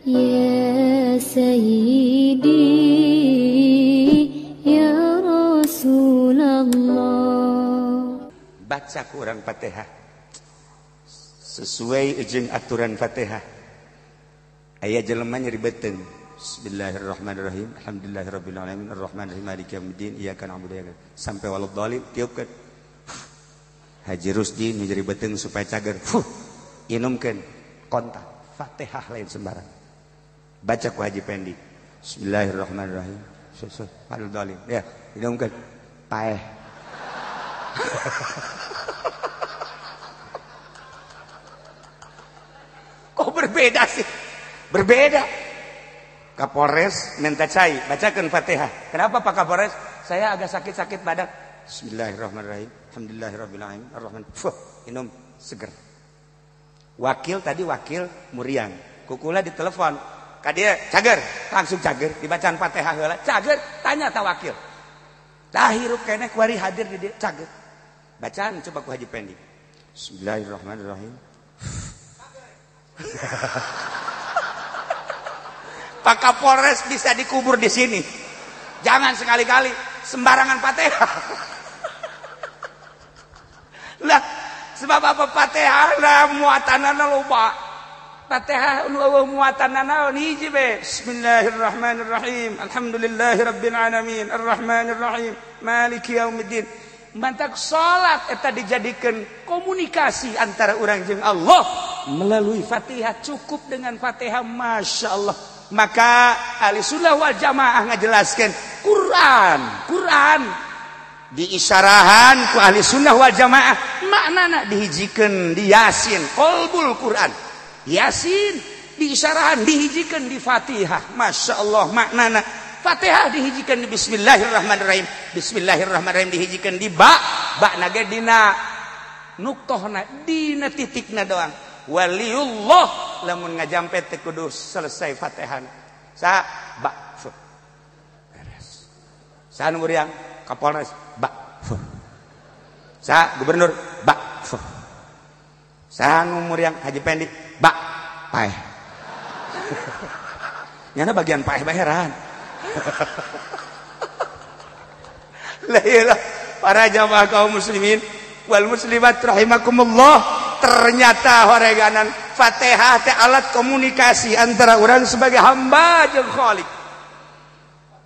Ya Sayyidi ya Rasulullah. Baca ku urang Fatihah sesuai jeung aturan Fatihah. Aya jelema nyeri beuteung. Bismillahirrahmanirrahim. Alhamdulillahirabbil alamin arrahmanirrahim maliki yaumiddin iyyaka na'budu wa iyyaka nasta'in. Sampai waladhdallin tiupkeun. Haji Rusdi nu nyeri beuteung supaya cager. Fuh, inumkeun kontak Fatihah lain sembarang. Baca ku Haji Pendi. Bismillahirrahmanirrahim. Waladhdallin. Ya, inumkeun. Paeh. Kok berbeda sih? Berbeda. Kapolres minta cai, bacakan Fatihah. Kenapa Pak Kapolres? Saya agak sakit-sakit badan. Bismillahirrahmanirrahim. Alhamdulillahirabbil alamin. Arrahman. Fuh, minum seger. Wakil tadi wakil muriang. Kukula ditelepon. Ka dia cager, langsung cager dibacaan Fatihah heula. Cager, tanya ta wakil. Dah hirup keneh kuari hadir di dia cager. Bacaan coba ku Haji Pendi. Bismillahirrahmanirrahim. Pak Kapolres bisa dikubur di sini. Jangan sekali-kali sembarangan Fatihah. Lah, sebab apa Fatihah lah muatanana loba. Fatihah nu eueuh muatanana hiji be. Bismillahirrahmanirrahim. Alhamdulillahirabbil alamin. Arrahmanirrahim. Maliki yaumiddin. Mantak salat eta dijadikeun komunikasi antara urang jeung Allah melalui Fatihah. Cukup dengan Fatihah, Masya Allah. Maka ahli sunnah wal jamaah ngajelaskan Quran, Quran diisyarahan ku ahli sunnah wal jamaah maknana dihijikeun di Yasin, qalbul Quran. Yasin diisyarahan dihijikeun di Fatihah, Masya Allah maknana. Fatihah dihijikeun di Bismillahirrahmanirrahim. Bismillahirrahmanirrahim dihijikeun di ba, ba na ge dina nuktohna, dina titikna doang. Waliullah lamun ngajampet teh kudu selesai Fatihah. Sa ba fu. Beres. Sa nu muriang Kapolres ba fu. Sa gubernur ba fu. Sa nu muriang Haji Pendi ba paeh. Nyana bagian paeh baheran. La ilah para jamaah kaum muslimin wal muslimat rahimakumullah. Ternyata horeganan Fatihah teh alat komunikasi antara orang sebagai hamba jeung Khalik.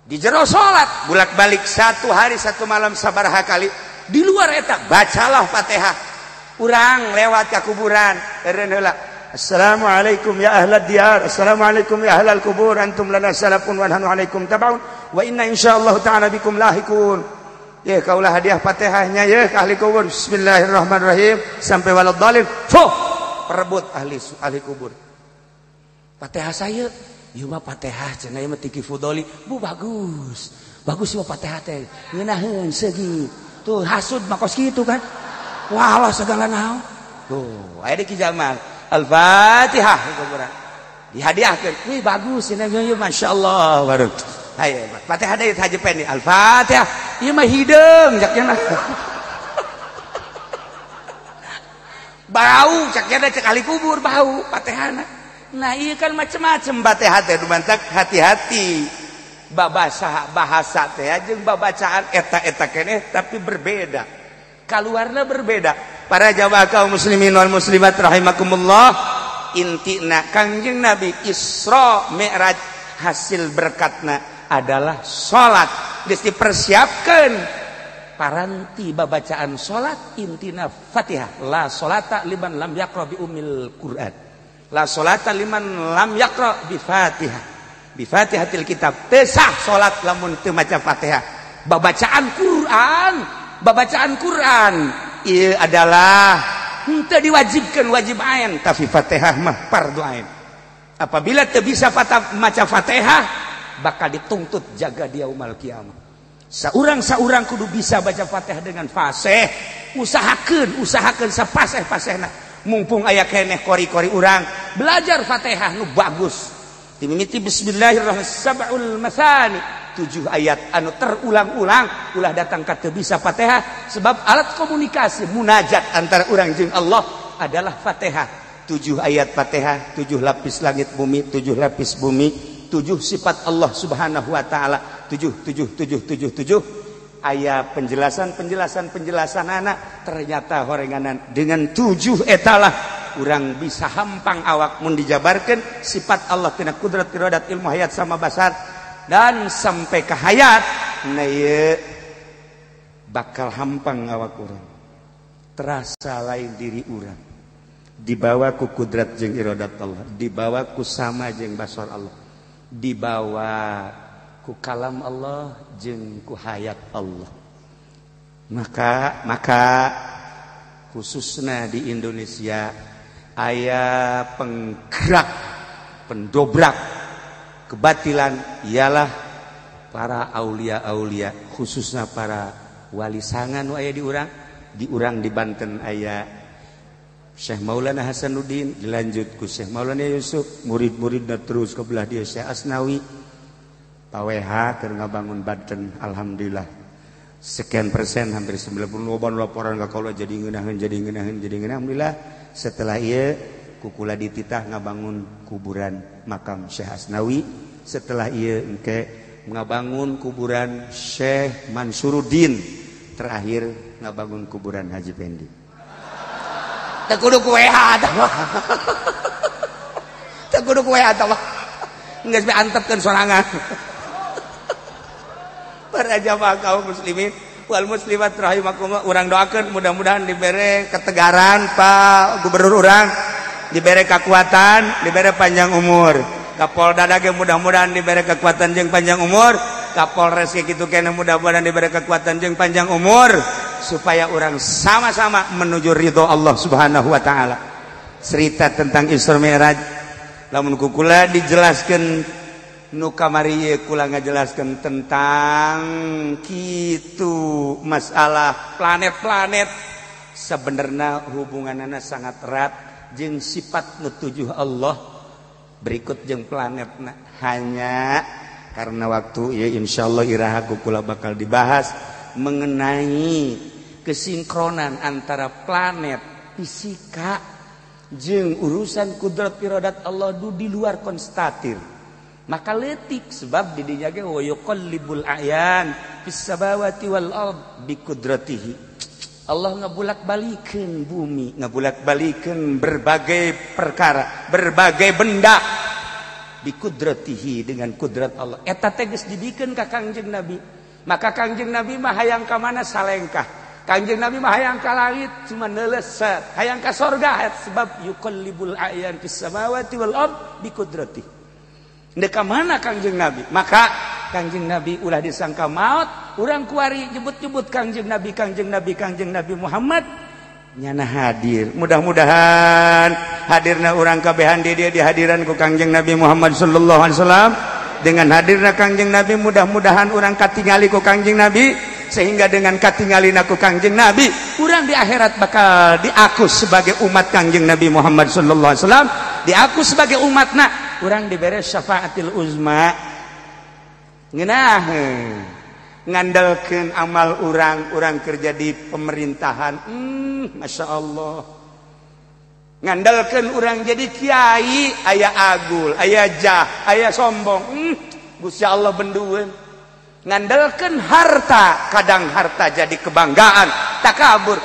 Di jero salat bolak-balik satu hari satu malam sabaraha kali. Di luar eta bacalah Fatihah. Urang lewat ka kuburan eureun heula. Assalamualaikum ya ahlad diyar, assalamualaikum ya ahlal kubur, antum lana salafun wa nahnu alaikum tabaun wa inna insyaallah ta'ala bikum lahikun. Ya kaulah hadiah Fatihahnya ya ahli kubur. Bismillahirrahmanirrahim sampai waladhdallin. Fuh, perebut ahli kubur. Fatihah saya, ieu mah Fatihah cenah ieu mah tiki fudoli. Bu bagus. Bagus ieu Fatihah teh. Ngeunaheun segi. Tuh hasud mah kos kitu kan. Wah Allah segala naon. Tuh, aya di Ki Jamal. Al-Fatihah kuburan. Dihadiahkeun. Wih bagus cenah ieu masyaallah baru. Hayo, Fatihah deui Haji Pendi. Al-Fatihah. Ieu mah hideung cak cenah. Bau cak cenah cek ahli kubur bau Fatihahna. Nah, ieu kan macem-macem Fatihah teh dumantak hati-hati. Babasa bahasa teh jeung babacaan eta-eta keneh tapi berbeda. Kaluarna berbeda. Para jamaah kaum muslimin wal muslimat rahimakumullah, intina Kangjeng Nabi Isra Mi'raj hasil berkatna adalah salat. Geus dipersiapkeun paranti babacaan salat intina Fatihah. La salata liman lam yaqra bi ummil Quran. La salata liman lam yaqra bi Fatihah. Bi Fatihatil kitab. Teu sah salat lamun teu maca Fatihah. Babacaan Quran, babacaan Quran ieu adalah henteu diwajibkeun wajib ain, tapi Fatihah mah fardu ain. Apabila teu bisa maca Fatihah bakal dituntut jaga dia umal kiamat. Saurang-saurang kudu bisa baca Fatihah dengan fasih. Usahakeun, usahakeun sapaseh-pasehna. Mumpung aya keneh kori-kori urang belajar Fatihah nu bagus. Dimimiti bismillahirrahmanirrahim sab'ul masani, 7 ayat anu terulang-ulang ulah datang ka teu bisa Fatihah sebab alat komunikasi munajat antara urang jeung Allah adalah Fatihah. 7 ayat Fatihah, 7 lapis langit bumi, 7 lapis bumi, 7 sifat Allah Subhanahu wa taala, 7 7 7 7 7 aya penjelasan penjelasan penjelasan anak ternyata horenganan dengan 7 etalah urang bisa hampang awak mun dijabarkeun sifat Allah tina kudrat iradat ilmu hayat sama basar dan sampai ke hayat. Nah ieu bakal hampang awak urang, terasa lain diri urang, dibawa ku kudrat jeung iradat Allah, dibawa ku sama jeung basar Allah, dibawa ku kalam Allah jeung ku hayat Allah. Maka khususnya di Indonesia aya penggerak pendobrak kebatilan ialah para aulia-aulia, khususnya para wali sanga nu aya di urang di Banten aya Syekh Maulana Hasanuddin, dilanjut ku Syekh Maulana Yusuf, murid-muridna terus ke belah dia Syekh Asnawi, Paweha keur ngabangun Banten, alhamdulillah sekian persen hampir 90 laporan ka kaula jadi ngeunaheun jadi ngeunaheun jadi ngeunaheun, alhamdulillah setelah ieu kukula dititah ngabangun kuburan makam Syekh Asnawi, setelah ieu engke ngabangun kuburan Syekh Mansuruddin, terakhir ngabangun kuburan Haji Pendi. Teu kudu ku WH tah. Teu kudu ku WH tah. Geus be antepkeun sorangan. Para jamaah kaum muslimin wal muslimat rahimakumullah, urang doakeun mudah-mudahan dibere ketegaran Pak Gubernur urang, dibere kekuatan, dibere panjang umur. Kapolda ge mudah-mudahan dibere kekuatan jeung panjang umur, Kapolres ge kitu keneh mudah-mudahan dibere kekuatan jeung panjang umur supaya orang sama-sama menuju ridho Allah Subhanahu wa taala. Cerita tentang Isra Mi'raj lamun ku kula dijelaskeun nu kamari ye kula ngajelaskeun tentang kitu masalah planet-planet sebenarnya hubunganana sangat erat jeung sifat nu tujuh Allah berikut jeung planetna. Hanya karena waktu ya insyaallah iraha ku kula bakal dibahas mengenai kesinkronan antara planet fisika jeung urusan kudrat iradat Allah du di luar konstatir. Maka letik sebab di dinya ge wa yuqallibul a'yan fis samawati wal ard bi qudratihi. Allah ngabulak-balikeun bumi, ngabulak-balikeun berbagai perkara, berbagai benda bi qudratihi, dengan kudrat Allah. Eta teh geus dibikeun ka Kangjeng Nabi. Maka Kangjeng Nabi mah hayang ka mana salengkah. Kangjeng Nabi mah hayang ka langit cuma neuleset, hayang ka sorga sebab yuqallibul a'yan fis samawati wal ard bi qudratihi. Ndek ka mana Kangjeng Nabi? Maka Kangjeng Nabi ulah disangka maut, urang kuari nyebut-nyebut Kangjeng Nabi, Kangjeng Nabi, Kangjeng Nabi Muhammad nyana hadir. Mudah-mudahan hadirna urang kabehan di dia dihadiran ku Kangjeng Nabi Muhammad sallallahu alaihi wasallam. Dengan hadirna Kangjeng Nabi mudah-mudahan urang katingali ku Kangjeng Nabi, sehingga dengan katingalina ku Kangjeng Nabi urang di akhirat bakal diaku sebagai umat Kangjeng Nabi Muhammad sallallahu alaihi wasallam, diaku sebagai umatna. Urang dibere syafaatil uzma, ngeunah ngandalkeun amal urang, urang kerja di pemerintahan, masya Allah, ngandalkeun urang jadi kiai, aya agul, aya jah, aya sombong, Gusti Allah bendueun. Ngandalkeun harta, kadang harta jadi kebanggaan, takabur,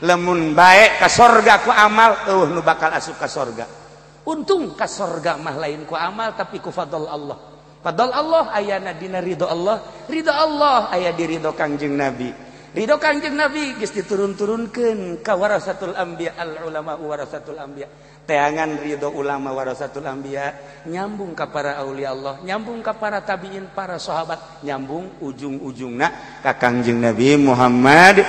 lamun bae ka sorga ku amal, eueuh nu bakal asup ka sorga. Untung ka sorga mah lain ku amal tapi ku fadl Allah. Fadl Allah ayana dina ridho Allah, ridho Allah aya di ridho Kangjeng Nabi. Ridho Kangjeng Nabi geus diturun-turunkeun ka warasatul anbiya, al ulama warasatul anbiya. Teangan ridho ulama warasatul anbiya nyambung ka para aulia Allah, nyambung ka para tabiin, para sahabat, nyambung ujung-ujungna ka Kangjeng Nabi Muhammad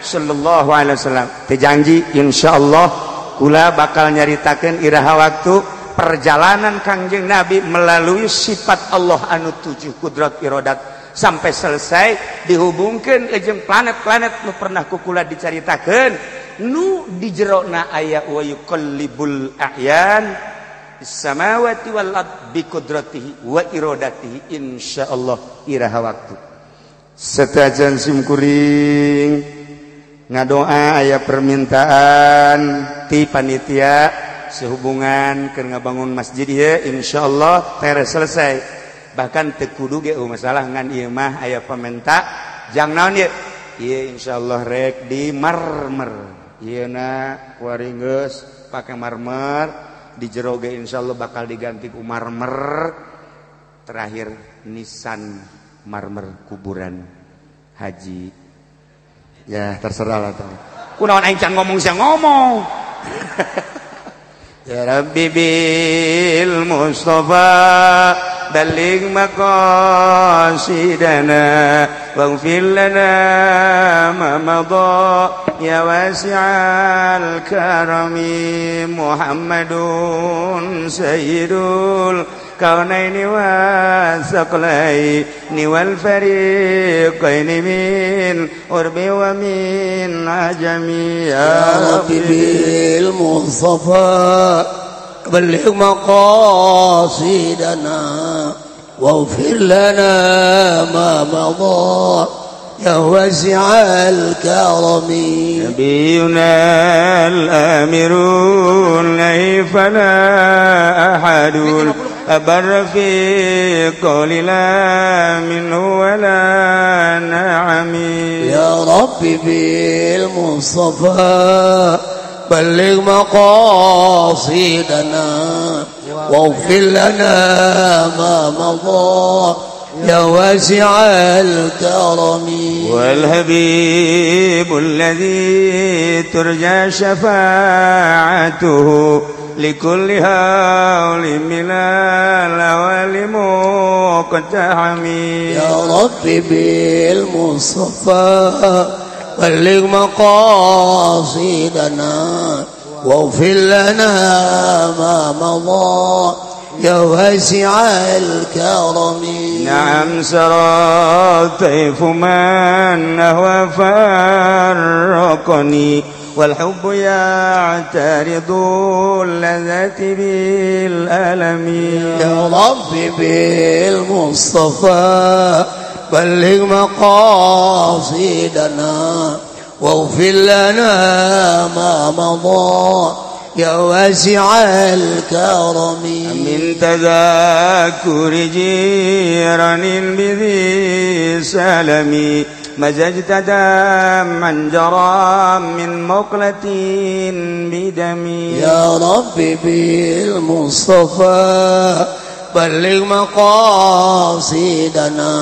sallallahu alaihi wasallam. Teu janji insyaallah kula bakal nyaritakeun iraha waktu perjalanan Kangjeng Nabi melalui sifat Allah anu tujuh kudrat iradat sampai selesai dihubungkeun jeung planet-planet nu pernah ku kula dicaritakeun nu di jerona aya wa yuqallibul a'yan samawati wal ard bi qudratihi wa iradatihi. Insyaallah iraha waktu setajan simkuring Ngadoa aya permintaan ti panitia sehubungan keur ngabangun masjid ieu insyaallah teres selesai. Bahkan teu kudu ge masalah ngan ieu mah aya pamenta jang naon ieu? Ieu insyaallah rek di marmer. Ieu na kuari geus pake marmer, di jero ge insyaallah bakal diganti ku marmer. Terakhir nisan marmer kuburan haji ya terserah lah tuh kunaon aing can ngomong sia ngomong. Ya Rabbi bil Mustafa balligh maqasidana waghfir lana ma madha ya wasi'al karami Muhammadun sayyidul kaunaini wasaqlaini wal fariqaini min urbi wa min ajami. Ya Rabbi bil Mustafa balligh maqasidana waghfir lana ma madha ya wasi'al karami. Nabiyuna al-amirun laifana ahadun abar fi qawli la minhu wala na'ami. Ya Rabbi bil Mustafa balligh maqasidana waghfir lana ma madha ya wasi'al karami. Wal habibul ladzi turja syafa'atuhu likulli haulin minal awali muqtahami. Ya Rabbi bil Mustafa balligh maqasidana waghfir lana ma madha ya wasi'al karami. Na'am sara tayfu man huwa farraqani wal hubbu ya'taridu ladzati bil alami. Ya Rabbi bil Mustafa balligh maqasidana waghfir lana ma madha ya wasi'al karami. Min tadhakkuri jiranin bidhi salami majajta damman jara min muqlatin bidami. Ya Rabbi bil Mustafa balligh maqasidana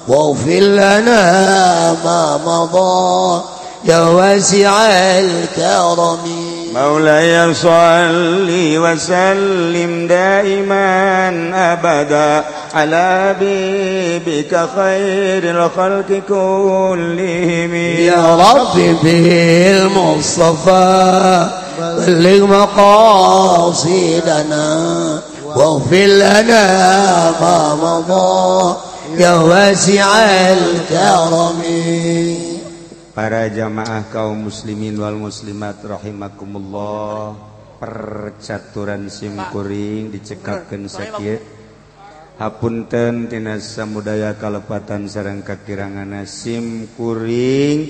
waghfir lana ma madha ya wasi'al karami. Maulaya salli wa sallim daiman abada ala habibika khairil khalqi kullihim. Ya Rabbi bil Mustafa balligh maqasidana waghfir lana ma madha ya wasi'al karami. Para jamaah kaum muslimin wal muslimat rahimakumullah, percaturan simkuring dicekapkeun sakieu. Hapunten tina samudaya kalepatan sareng kakiranganna simkuring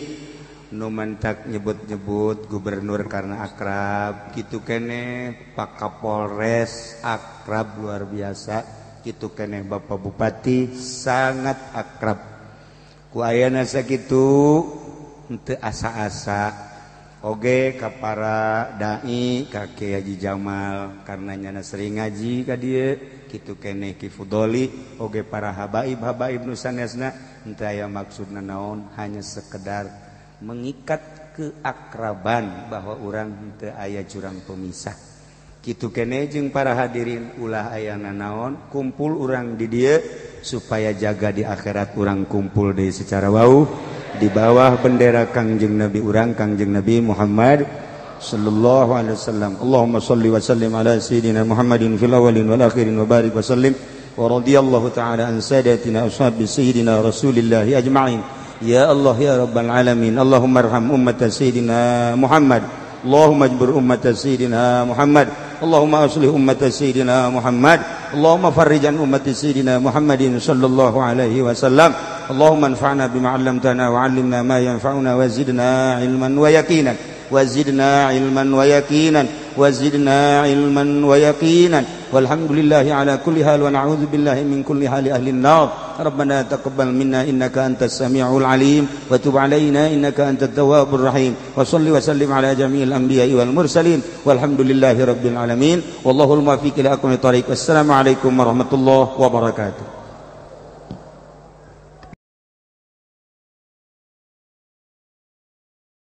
nu mantak nyebut-nyebut gubernur karena akrab kitu keneh, Pak Kapolres akrab luar biasa kitu keneh, Bapak Bupati sangat akrab. Ku ayana sakitu henteu asa-asa oge ka para dai ka Kiai Haji Jamal karena nyana sering ngaji ka dieu kitu keneh Ki Fudoli oge para habaib-habaib nu sanesna henteu aya maksudna naon, hanya sekedar mengikat keakraban bahwa urang henteu aya jurang pemisah. Kitu keneh jeung para hadirin ulah aya nanaon, kumpul urang di dieu supaya jaga di akhirat urang kumpul deui secara wau di bawah bendera Kangjeng Nabi urang Kangjeng Nabi Muhammad sallallahu alaihi wasallam. Allahumma salli wa sallim ala sayyidina Muhammadin fil awwalin wal akhirin wa barik wa sallim wa radiyallahu ta'ala an sadatina ashabi sayyidina Rasulillah ajma'in. Ya Allah ya Rabbal alamin. Allahumma arham ummata sayyidina Muhammad. Allahumma ajbur ummata sayyidina Muhammad. Allahumma aslih ummat sayyidina Muhammad. Allahumma farrij an ummati sayyidina Muhammadin sallallahu alaihi wasallam. Allahumma anfa'na bima 'allamtana wa 'allimna ma yanfa'una wa zidna 'ilman wa yaqinan. Wa zidna 'ilman wa yaqinan. Wa zidna 'ilman wa yaqinan. Walhamdulillahi ala kulli hal wa na'udzu billahi min kulli hali ahli an-nar. Rabbana taqabbal minna innaka antas samiul alim wa tub alaina innaka antat tawwabur rahim. Wa salli wa sallim ala jami'il anbiya'i wal mursalin. Walhamdulillahi rabbil alamin. Wallahul muwaffiq ila aqwamit thariq. Wassalamu alaikum warahmatullahi wabarakatuh.